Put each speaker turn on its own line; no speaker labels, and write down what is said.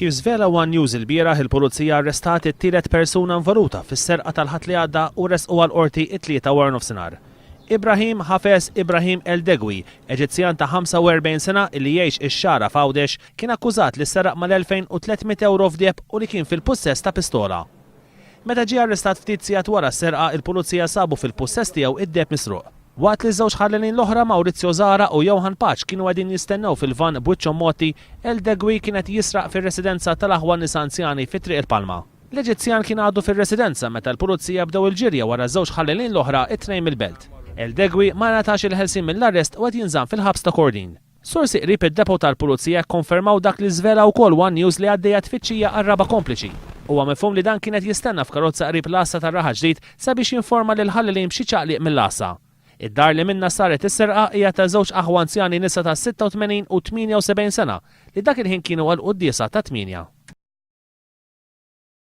Kif żvela one News ilbieraħ, il-Pulizija arrestat it-tielet persuna involuta fis-serqa tal-Ħadd li għadda u ressquha l-Qorti it-Tlieta waranofsinhar. Ibrahim Hafez Ibrahim El Degwi, Eġizzjan ta' 45 sena illi jgħix ix-Xagħra f'Għawdex, kien akkużat li seraq mal-2,300 ewro f'deheb u li kien fil-pussess ta' pistola. Meta ġie arrestat ftit sigħat wara s-serqa, il-Pulizija sabu fil-pussess tiegħu id-deheb misruq. Waqt li ż-żewġ ħallelin l-oħra Maurizio Zahra u Johan Pace kienu qegħdin jistennew fil-vann b'wiċċhom mgħotti, El Degui kien qed jisraq fir-residenza tal-aħwa nisa anzjani fi Triq il-Palma. L-Eġizzjan kien għadu fir-residenza meta l-Pulizija bdew il-ġirja wara ż-żewġ ħallelin l-oħra it-tnejn mill-Belt. El Degui ma ngħatax il-ħelsien mill-arrest u qed jinżamm fil-ħabs ta' Kordin. Sorsi qrib id-depot tal-Pulizija kkonfermaw dak li żvela wkoll one News li għaddejja tfittxija għar-raba' kompliċi. Huwa mifhum li dan kien qed jistenna f'karozza qrib l-għassa tar-Raħal Ġdid sabiex jinforma lill-ħallelin b'xi ċaqliq mill-għassa. Id-dar li minnha saret is-serqa hija ta' żewġ aħwa anzjani nisa ta' 86 u 78 sena li dak il-ħin kienu għall-quddiesa tat-tmienja.